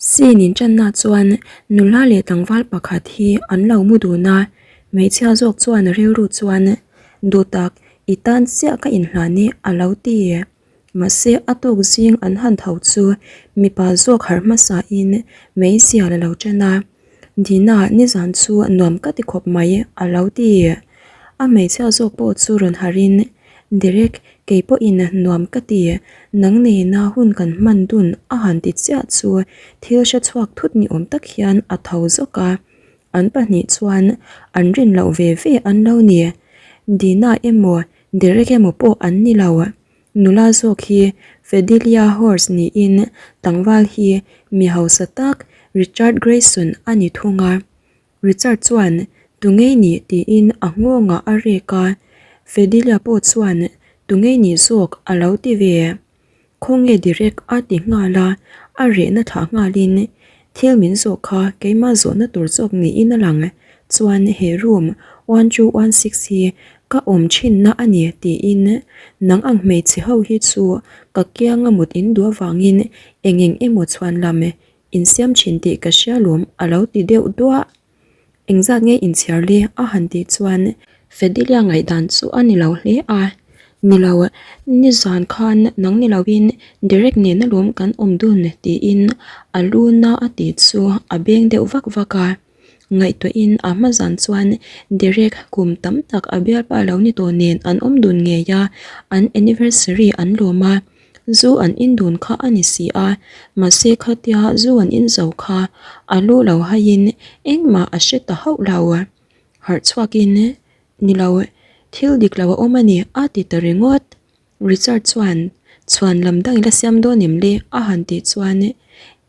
Scene inṭanna chuan nula leh tlangval pakhat hi an lo mu dun a, hmeichhia zawk chuan rilru chuan duhtak i tan chiah ka inhlan e a lo ti. Mahse a tawk zing an han tho chu mipa zawk harh hmasa in meizial a lo ṭan a, Dina nizan chu nuam ka ti khawp mai a lo ti. A hmeichhia zawk pawh chu rawn harh in Derek kei pawhin nuam ka ti, nang nena hun kan hman dun a han ti chiah chu thil hre chhuak thut ni awm tak hian a tho zawk a, an pahnih chuan an rin loh ve ve an lo ni. Dina emaw Derek emaw pawh an ni lo. Nula zawk hi Fedelia Horse niin tlangval hi mi hausa tak Richard Grayson a ni thung a. Richard chuan Tungei nih tiin a nghawngah a rek a, Fedelia pawh chuan Tungei nih zawk a lo ti ve. Khawnge direct a ti nghal a, a rehna thlah nghalin thil min zawh kha keimah zawhna tur zawk niin a lang chuan he room 1216 hi ka awm thinna a ni tiin nang ang hmeichhe ho hi chu ka kianga mut in duh avangin eng eng emaw chhuan lam insiam thin tih ka hria lawm a lo ti deuh duah. Engzat nge inchhiar le a han tih chuan Fedelia ngaihdan chu a ni lo hle a, Ni lo, nizan khan nang ni loin Derek nena lawm kan awm dun tiin a lu na a tih chu a beng deuh vak vak a. Ngaihtuahin a hma zan chuan Derek kum tam tak a bialpa lo ni tawh nen an awm dun ngei a, an anniversary an lawm a. Zu an in dun kha a ni si a, mahse khatia zu an in zo kha a lu lo haiin engmah a hre ta hauh lo. Harh chhuakin, Ni lo, thil dik lo a awm a ni a ti ta ringawt. Richard chuan, Chhuan lam dang i la siam dawn em le? a han tih chuan,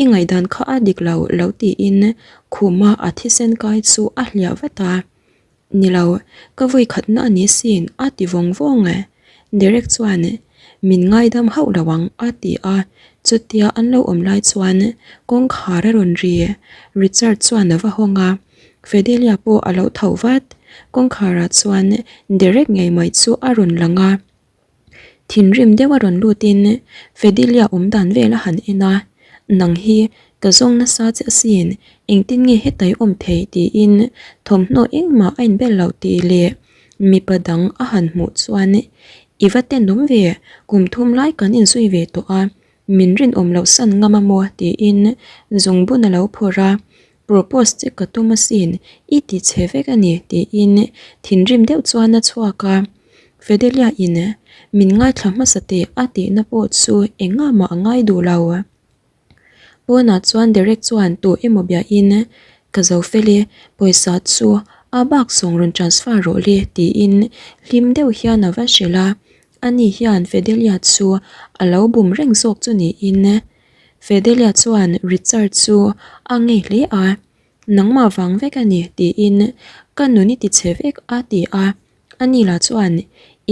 I ngaihdan kha a dik lo lo tiin khuma a thisen kai chu a hliah vat a. Ni lo, ka vawi khatna a ni sin, a ti vawng vawng e. Derek chuan, Min ngaidam hauh lo ang, a ti a. Chutia an lo awm lai chuan kawngkhar a rawn ri. Richard chuan a va hawng a, Fedelia pawh a lo tho vat. Kawngkharah chuan Derek ngei mai chu a rawn lang a. Thinrim deuh a rawn lutin Fedelia awm dan vel a han en a, Nang hi ka zawng nasa che asin, engtin nge hetai awm theih tiin thawmhnaw engmah a inbel loh tih leh mipa dang a han hmuh chuan I va tenawm ve, kum thum lai kan inzui ve tawh a, min rinawm loh san ngam a maw tiin zungbun a lo phawrh a, Propose che ka tum asin, i ti chhe vek a ni tiin thinrim deuh chuan a chhuak a. Fedelia in min ngaithla hmasa teh a tihna pawh chu engah mah a ngai duh lo. Pawnah chuan Derek chuan tu emaw biahin ka zo fel e, pawisa chu a bak zawng rawn transfer rawh le tiin hlim deuh hian a va hrilh a. Ani hian Fedelia chu a lo bum reng zawk chu niin Fedelia chuan Richard chu a ngei hle a, Nangmah vang vek a ni tiin ka nun i ti chhe vek a ti a, ani lah chuan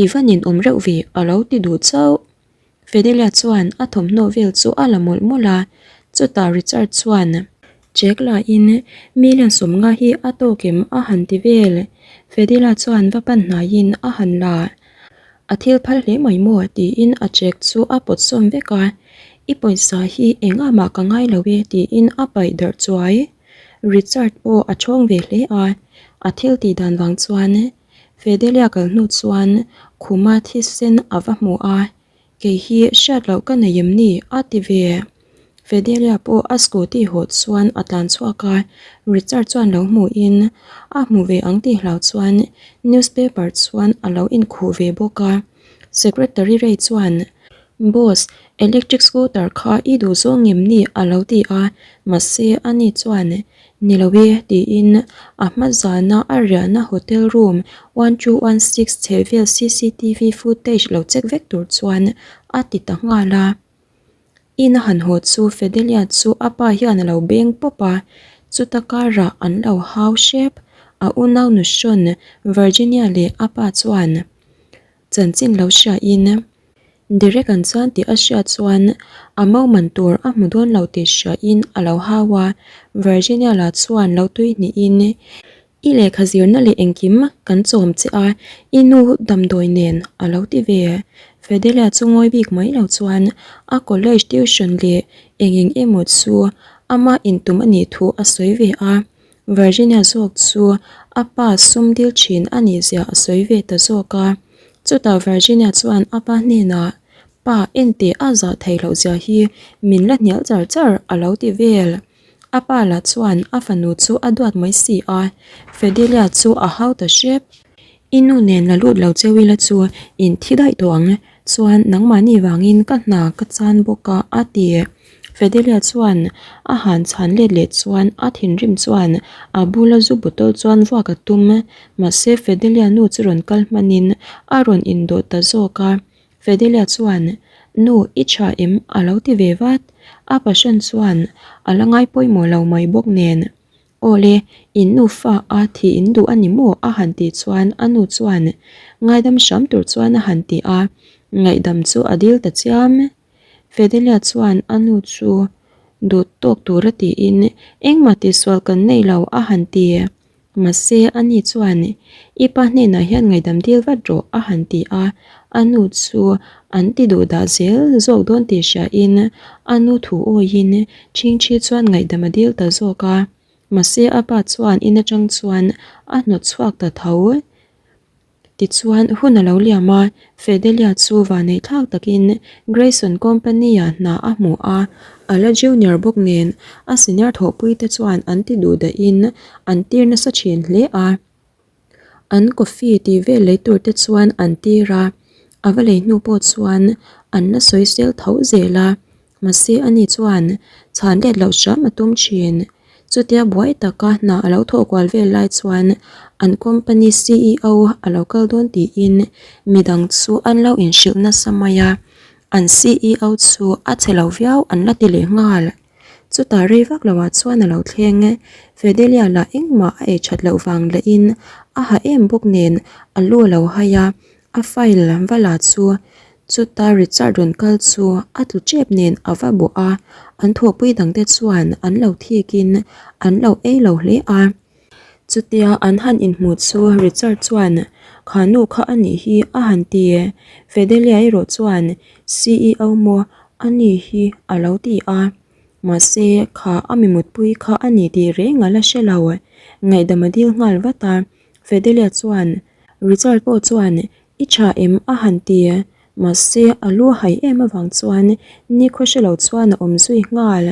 I va ninawm reuh ve a lo ti duh chauh. Fedelia chuan a thawmhnaw vel chu a la mawlh mawlh a, chutah Richard chuan Check lahin million 50 hi a tawk em a han ti vel. Fedelia chuan va pan hnaiin a han la. A thil phal hle mai maw tiin a check chu a pawt sawm vek a, I pawisa hi engah mah ka ngai lo e tiin a paih darh chuai. Richard pawh a thawng ve hle a, a thil tih dan vang chuan Fedelia kal hnu chuan khuma thisen a va hmu a, Kei hi hriat loh ka nei em ni? a ti ve. Fedelia pawh a scooty haw chuan a tlan chhuak a, Richard chuan lo hmuhin a hmu ve ang tih hlau chuan newspaper chuan a lo inkhuh ve bawk a. Secretary Ray chuan, Boss, electric scooter kha i duh zawng em ni? a lo ti a, mahse ani chuan, Ni lo e, tiin a hma zana a riahna hotel room 1216 chhehvel cctv footage lo check vek tur chuan a ti ta nghal a. Ina han haw chu Fedelia chu a pa hian a lo beng pawp a, chuta karah an lo hau hrep. A unau nuhrawn Virginia leh a pa chuan chanchin lo hriain Derek an chuan tih a hriat chuan a mau man tur a hmu dawn lo tih hriain a lo hau a, Virginia lah chuan lo tui hnihin I lehkha zirna leh engkim kan chawm che a, i nu damdawi nen a lo ti ve. Fedelia chu ngawi bik mai lo chuan a college tuition leh eng eng emaw chu Ama intum a nih thu a sawi ve a. Virginia zawk chu a pa sum dil thin a nih zia a sawi ve ta zawk a. Chutah Virginia chuan a pa hnenah, Pa, enteh a zah theih loh zia hi min la hnial char char a lo ti vel. A pa lah chuan a fanu chu a duat mai si a, Fedelia chu a hau ta hrep. I nu nen la lut lo cheu ila chu in thi daih tawh ang, chuan nangmahni vangin ka hna ka chan bawk a, a ti. Fedelia chuan a han chhan let leh chuan a thinrim chuan a bula zu bottle chuan vuak a tum, mahse Fedelia nu chu rawn kal hmanin a rawn indawh ta zawk a. Fedelia chuan, Nu, i tha em? a lo ti ve vat. A passion chuan a la ngai pawimawh lo mai bawk nen. Awle, in nufa a thih in duh a ni maw? a han tih chuan a nu chuan ngaidam hram tur chuan a han ti a, ngaihdam chu a dil ta chiam. Fedelia chuan a nu chu duh tawk tura tiin engmah tihsual kan nei lo a han ti. Mahse, ani chuan, I pa hnenah hian ngaihdam dil vat rawh, a han ti a. A nu chu an ti duh dah zel zawk dawn tih hriain a nu thu awiin Chhingchhi chuan ngaihdam a dil ta zawk a. Mahse, a pa chuan in atang chuan a hnawt chhuak ta tho. Tichuan, hun a lo liam a, Fedelia chu vanneih thlak takin Grayson Company-ah hna a hmu a, a la junior bawk nen a senior thawhpuite chuan an ti duh dahin an tir nasa thin hle a. An coffee tih vel lei tur te chuan an tir a, a va lei hnu pawh chuan an la sawi sel tho zel a. Mahse ani chuan chhan let loh hram a tum thin. Chutia buai taka hna a lo thawh kual vel lai chuan an company ceo a lo kal dawn tiin midang chu an lo inhrilh nasa mai a, an ceo chu a che lo viau an la ti leh nghal. Chutah rei vak loah chuan a lo thleng. Fedelia lah engmah a ei that loh vang lahin a ha em bawk nen a lu a lo hai a, A file va la chu chuta Richard rawn kal chu a tlu tep nen a va bawh a, an thawhpui dangte chuan an lo thikin an lo ei lo hle a. Chutia an han inhmuh chu Richard chuan Kha nu kha a nih hi a han ti. Fedelia erawh chuan CEO maw a nih hi a lo ti a. Mahse kha a mi mutpui kha a ni tih reng a la hre lo. Ngaihdam a dil nghal vat a. Fedelia chuan Richard pawh chuan I tha em? a han ti. Mahse, a lu a hai em avang chuan nikhaw hre lo chuan a awm zui nghal.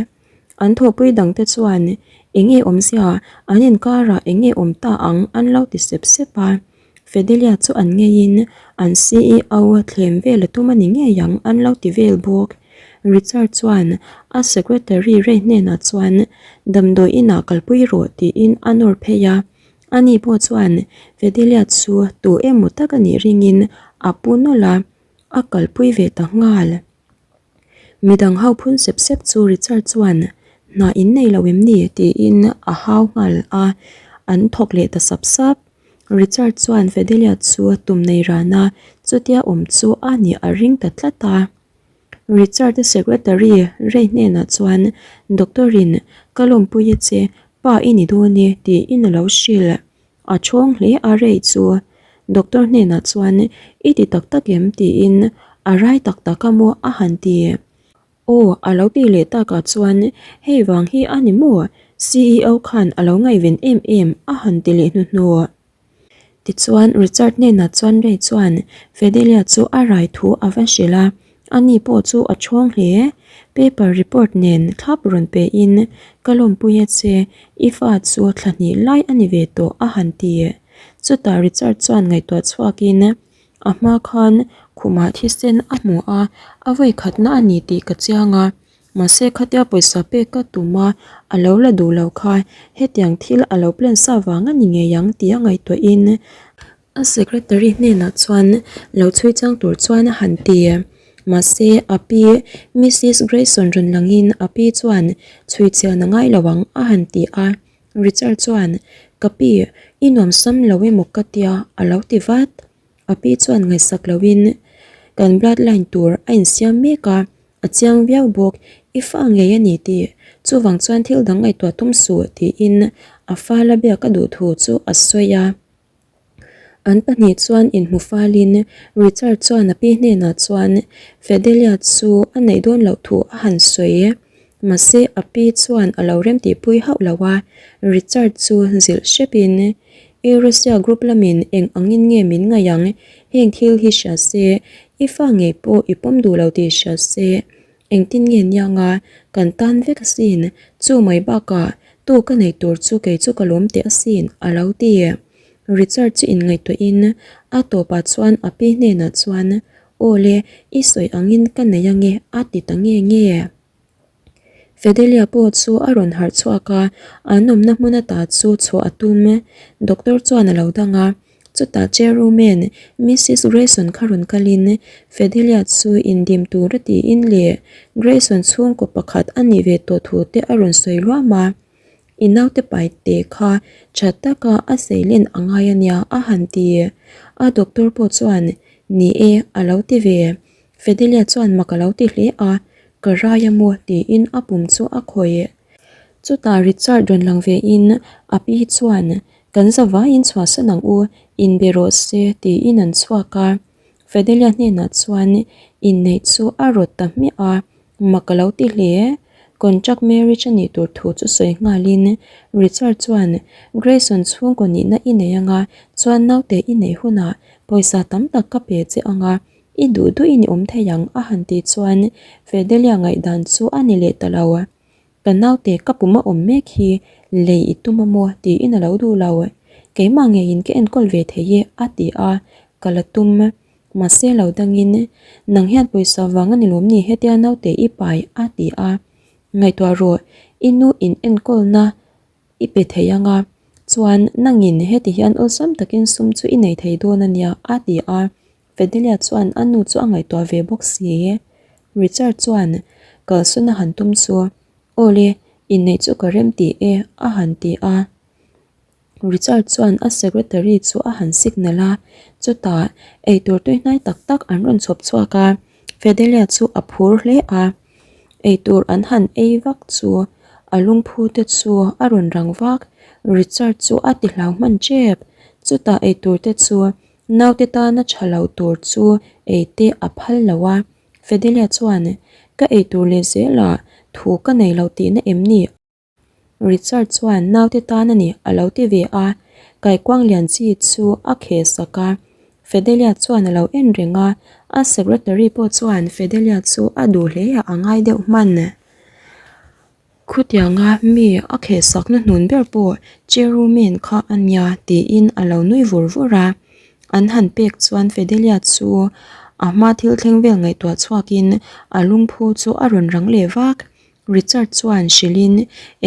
An thawhpui dangte chuan Eng nge awmzia? An inkarah eng nge awm ta ang? an lo ti sep sep a. Fedelia chu an ngeiin an CEO thlem vel a tum a ni ngei ang an lo ti vel bawk. Richard chuan a secretary Ray hnenah chuan Damdawi inah kalpui rawh tiin a nawr phei a. Ani pawh chuan Fedelia chu tu emaw tak a nih ringin a pu nawlh a, a kalpui ve ta nghal. Midang ho phun sep sep chu Richard chuan hna in nei lo em ni tiin a hau nghal a, an thawk leh ta sap sap. Richard chuan Fedelia chu tum nei ran a, chutia awm chu a nih a ring ta tlat a. Richard-a secretary Ray hnenah chuan Doctor-in ka lawmpui a che, pa i ni dawn e tiin a lo hrilh. A chhawng hle a Ray chu Doctor hnenah chuan i ti tak tak em tiin a rai tak tak a maw a han ti. Aw a lo ti leh takah chuan hei vang hi a ni maw ceo khan a lo ngaihven em em a han ti leh hnuhnawh. Tichuan, Richard hnenah chuan Ray chuan Fedelia chu a rai thu a va hrilh a, ani pawh chu a chhawng hle. Paper report nen thlap rawn pein, Ka lawmpui a che, i fa chu thla hnih lai a ni ve tawh a han ti. Chutah Richard chuan ngaihtuah chhuakin, A hma khan khumah thisen a hmu a, a vawikhatna a ni tih ka chiang a. Mahse khatia pawisa pek ka tum a, a lo la duh lo kha hetiang thil a lo plan sa vang a ni ngei ang tih a ngaihtuahin a secretary hnenah chuan lo chhui chang tur chuan a han ti. Mahse a pi Missus Grayson rawn langin a pi chuan chhui chian a ngai lo ang a han ti a. Richard chuan Ka pi, i nuamsam lo emaw ka tia a lo ti vat. A pi chuan ngaihsak loin kan blood line tur a insiam mek a, a chiang viau bawk, i fa ngei a ni tih, chuvang chuan thil dang ngaihtuah tum suh tiin a fa la biak a duh thu chu a sawi a. An pahnih chuan inhmu falin Richard chuan a pi hnenah chuan Fedelia chu a neih dawn loh thu a han sawi. Mahse a pi chuan a lo remtihpui hauh lo a, Richard chu zilh hrepin, Eurasia Group lamin eng angin nge min ngaih ang, heng thil hi hria se, i fa ngei pawh i pawm duh lo tih hria se, engtin nge nianga kan tan vek asin, chu mai bakah tu ka nei tur chu kei chu ka lawm teh asin, a lo ti. Richard chu inngaihtuahin a tawpah chuan a pi hnenah chuan, Aw le, i sawi angin ka nei ange a ti ta nge nge. Fedelia pawh chu a rawn harh chhuak a, an awmna hmun ata chu chhuah a tum. Doctor chuan a lo dang a, chutah Chairwoman Missus Grayson kha rawn kalin Fedelia chu indim tur a tiin leh Grayson chhungkaw pakhat a nih ve tawh thu te a rawn sawi luam a. I naute paite kha tha taka a seilen a ngai a nia a han ti. A doctor pawh chuan ni e a lo ti ve. Fedelia chuan mak a lo ti hle a, ka rai a maw tiin a pum chu a khawih. Chutah Richard rawn lang ve in a pi chuan kan zavaiin chhuahsan ang u, inbe rawh se tiin an chhuak a. Fedelia hnenah chuan inneih chu a rawt ta hmiah a, mak a lo ti hle. Contract marriage a nih tur thu chu sawi nghalin Richard chuan Grayson chhungkaw nihna i nei anga chuan naute i neih hunah pawisa tam tak ka pe che anga i duh duhin i awm thei ang a han tih chuan Fedelia ngaihdan chu a ni leh ta lo. Ka naute ka pum a awm mek hi lei i tum a maw tiin a lo duh lo. Keimah ngeiin ka enkawl ve thei e a ti a, ka la tum. Mahse lo dangin, Nang hian pawisa vang a ni lawm ni hetia naute i pai a ti a. Ngaihtuah rawh, i nu in enkawlna i pe thei ang a, chuan nangin heti hian awlsam takin sum chu i nei thei dawn a nia a ti a. Fedelia chuan a nu chu a ngaihtuah ve bawk si. Richard chuan kalsawn a han tum chu, Awle, inneih chu ka rem tih e a han ti a. Richard chuan a secretary chu a han signal a, chutah eitur tuihnai tak tak an rawn chhawp chhuak a, Fedelia chu a phur hle a. Eitur an han ei vak chu a lungphu te chu a rawn rang vak, Richard chu a ti hlau hman tep. Chutah eitur te chu Naute tana tha lo tur chu ei te a phal lo a, Fedelia chuan, Ka ei tur leh zelah thu ka nei lo tihna em ni? Richard chuan naute tan a ni a lo ti ve a, kaikuang lian chi chu a kheh sak a. Fedelia chuan a lo en reng a, a secretary pawh chuan Fedelia chu a duh hle a a ngai deuh hman. Khutianga mi a khehsakna hnun ber pawh Cherumen kha a nia tiin a lo nui vur vur a. An han pek chuan Fedelia chu a hma thil thleng vel ngaihtuah chhuakin a lungphu chu a rawn rang leh vak. Richard chuan hrilhin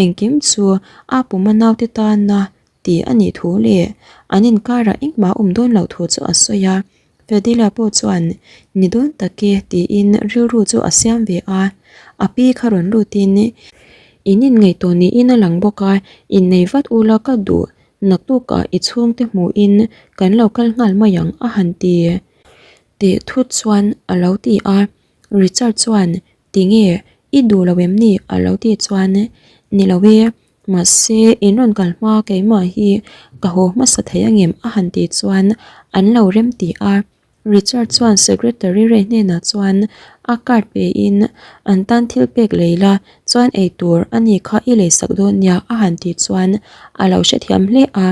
engkim chu a puma naute tana tih a nih thu leh an inkarah engmah a awm dawn loh thu chu a sawi a. Fedila pawh chuan ni dawn tak e tiin rilru chu a siam ve a, a pi kha rawn lutin in inngaihtuah niin a lang bawk a, innei vat ula ka duh naktukah i chhungte hmuhin kan lo kal nghal mai ang a han ti teh thut chuan a lo ti a, Richard chuan tinge i duh lo em ni a lo tih chuan ni lo e. Mahse, in rawn kal hma keimah hi ka haw hmasa thei angem a han tih chuan an lo rem ti a. Richard chuan secretary Ray hnenah chuan a card pe in an tan thil pek lei la chuan ei tur a ni kha i lei sak dawn nia a han tih chuan a lo hrethiam hle a.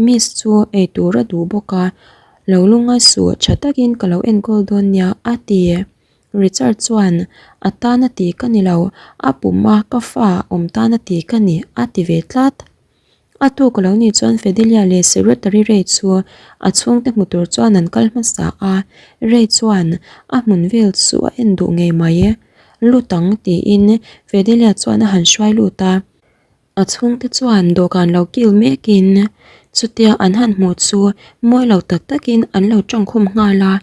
Miss chu ei tur a duh bawk a, lo lungngai suh tha takin ka lo enkawl dawn nia a ti. Richard chuan, A tan a ti ka ni lo, a puma ka fa awm tan a ti ka ni, a ti ve tlat. A tuk lo ni chuan Fedelia leh Secretary Ray chu a chhungte hmu tur chuan an kal hmasa a, Ray chuan a hmun vel chu a en duh ngei mai. Lut ang, tiin Fedelia chuan a han hruai lut a. A chhungte chuan dawhkan lo kil mekin chutia an han hmuh chu mawi lo tak takin an lo tawngkhum nghal a,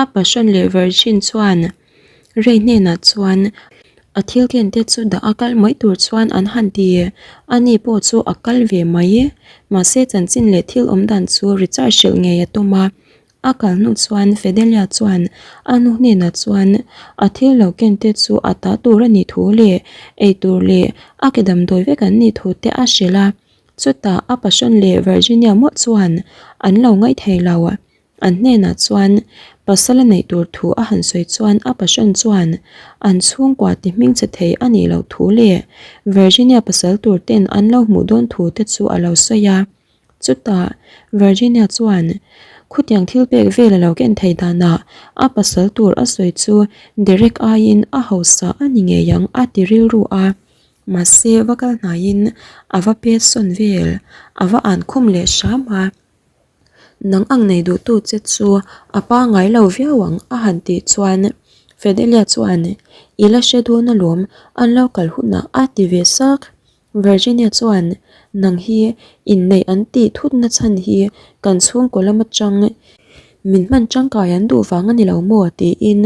a passion leh virgin chuan Ray hnenah chuan a thil ken te chu dah a kal mai tur chuan an han ti, ani pawh chu a kal ve mai, mahse chanchin leh thil awm dan chu Richard hrilh ngei a tum a. A kal hnu chuan Fedelia chuan a nu hnenah chuan a thil lo ken te chu a ta tur a nih thu leh ei tur leh a ke damdawi vek an nih thu te a hrilh a. Chutah a passion leh Virginia mawlh chuan an lo ngaih thei lo. An hnenah chuan pasal a neih tur thu a han sawi chuan a passion chuan an chhungkua ti hmingchhe thei a nih loh thu leh Virginia pasal tur ten an lo hmuh dawn thu te chu a lo sawi a. Chutah Virginia chuan khutiang thil pek vel a lo ken thei danah a pasal tur a sawi chu Derek aiin a hausa a ni ngei ang a ti rilru a. Mahse va kal hnaiin a va pet sawn vel a va an khum leh hram a. Nang ang nei duhtu che chu a pangngai lo viau ang a han tih chuan Fedelia chuan I la hre dawn alawm an lo kal hunah a ti ve sak. Virginia chuan Nang hi inneih an tih thutna chhan hi kan chhungkaw lam atang min hman tangkai an duh vang a ni lo maw tiin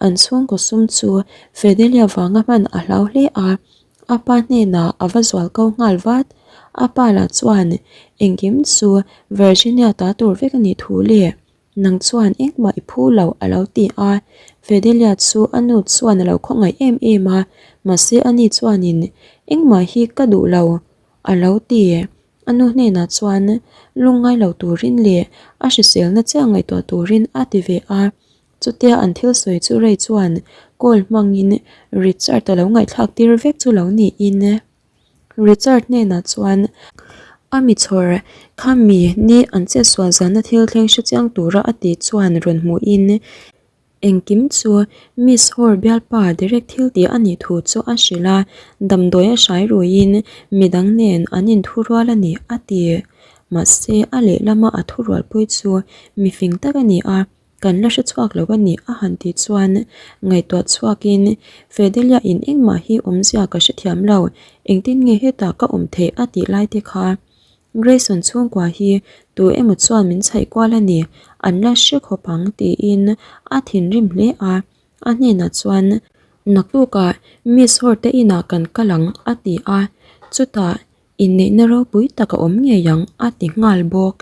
an chhungkaw sum chu Fedelia vanga hman a hlau hle a. A pa hnenah a va zual ko nghal vat. A pa lah chuan engkim chu Virginia ta tur vek a nih thu le, nang chuan engmah i phu lo a lo ti a. Fedelia chu a nu chuan a lo khawngaih em em a, mahse ani chuanin engmah hi ka duh lo a lo ti. A nu hnenah chuan lungngai lo turin leh a hriselna chiah ngaihtuah turin a ti ve a. Chutia an thil sawi chu Ray chuan call hmangin Richard a lo ngaihthlak tir vek chu lo niin Richard hnenah chuan a mi chhawr khami ni an chetsual zana thil thleng hre chiang tura a tih chuan rawn hmuhin engkim chu Miss Hor bialpa Derek thil tih a nih thu chu a hrilh a, damdawi a hrai ruiin midang nen an inthurual a ni a ti. Mahse a lehlama a thurualpui chu mifing tak a ni a. Kan la hre chhuak lo a ni a han tih chuan ngaihtuah chhuakin Fedelia in engmah hi awmzia ka hrethiam lo, engtin nge hetah ka awm theih a tih lai te kha Grayson chhungkua hi tu emaw chuan min chhaih kual a ni, an la hre khawp ang tiin a thinrim hle a, a hnenah chuan naktukah Miss Hor te inah kan kal ang a ti a, chutah inneihna ropui tak a awm ngei ang a ti nghal bawk.